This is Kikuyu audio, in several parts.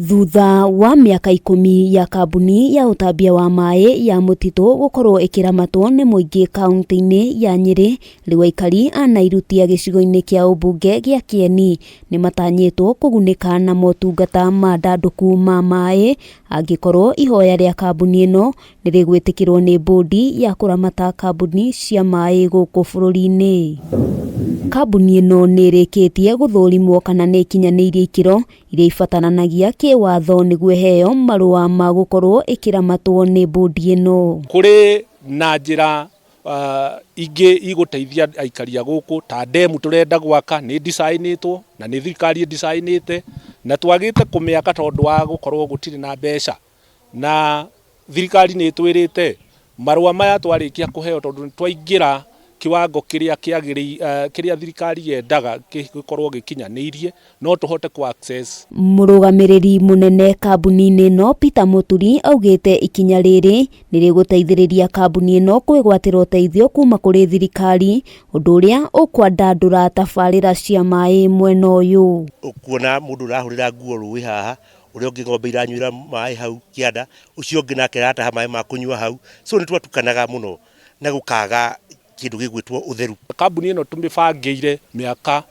Thutha wa mĩaka ikũmi ya kambuni ya ũtambia wa maĩ ya mũtitũ gũkorwo ĩkĩramatwo nĩ mũingĩ kaunti-inĩ ya Nyĩrĩ, rĩu aikari a Nairutia gĩcigo-inĩ kĩa ũmbunge gĩa Kĩeni nĩ matanyĩtwo kũgunĩka na motungata ma ndandũku ma maĩ angĩkorwo ihoya rĩa kambuni ĩno nĩ rĩgwĩtĩkĩrwo nĩ bũndi ya kũramata kambuni cia maĩ gũkũ bũrũri-inĩ. Kambuni ĩno nĩ ĩrĩkĩtie gũthũrimwo kana nĩ ĩkinyanĩirie ikĩro iria ibataranagia kĩwatho nĩguo ĩheo marũa ma gũkorwo ĩkĩramatwo nĩ bũndi ĩno. Kũrĩ na njĩra ingĩ igũteithia aikari a gũkũ ta ndemu tũrenda gwaka nĩ design-ĩtwo na nĩ thirikari ĩ design-ĩte na twagĩte kũmĩaka tondũ wa gũkorwo gũtirĩ na mbeca na thirikari nĩ ĩtwĩrĩte marũa maya twarĩkia kũheo tondũ nĩ twaingĩra kiwango kĩrĩa kĩagĩrĩire kĩrĩa thirikari yendaga gĩkorwo gĩkinyanĩirie no tũhote kũ access. Mũrũgamĩrĩri mũnene kambuni-inĩ ĩno Peter Mũturi augĩte ikinya rĩrĩ nĩ rĩgũteithĩrĩria kambuni ĩno kwĩgwatĩra ũteithio kuma kũrĩ thirikari ũndũ ũrĩa ũkwandandũra tabarĩra cia maĩ mwena ũyũ. Ũkuona mũndũ ũrahũrĩra nguo rũĩ haha, ũrĩa ũngĩ ng'ombe iranyuĩra maĩ hau kĩanda, ũcio ũngĩ nake arataha maĩ ma kũnyua hau. So nĩ twatukanaga mũno na gũkaga kĩndũ gĩgwĩtwo ũtheru. Kambuni ĩno tũmĩbangĩire mĩaka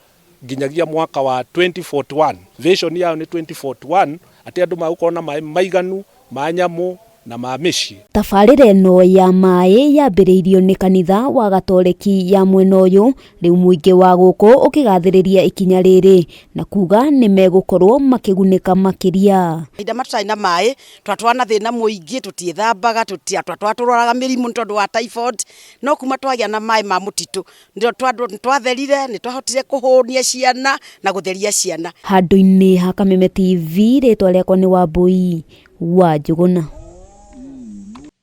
nginyagia mwaka wa 2041. Vision yayo nĩ 2041 atĩ andũ magũkorwo na maĩ maiganu ma nyamũ na ma mĩciĩ. Tabarĩra ĩno ya maĩ yambĩrĩirio nĩ kanitha wa Gatoreki ya mwena ũyũ, rĩu mũingĩ wa gũkũ ũkĩgathĩrĩria ikinya rĩrĩ na kuga nĩ megũkorwo makĩgunĩka makĩria. Mahinda ma tũtarĩ na maĩ twatũraga na thĩna mũingĩ, tũtiĩthambaga, twatũrwaraga mĩrimũ nĩ tondũ wa typhoid, no kuma twagĩa na maĩ ma mũtitũ nĩ twatherire, nĩ twahotire kũhũnia ciana na gũtheria ciana. Handũ-inĩ ha Kameme TV, rĩtwa rĩakwa nĩ Wambui wa Njũgũna.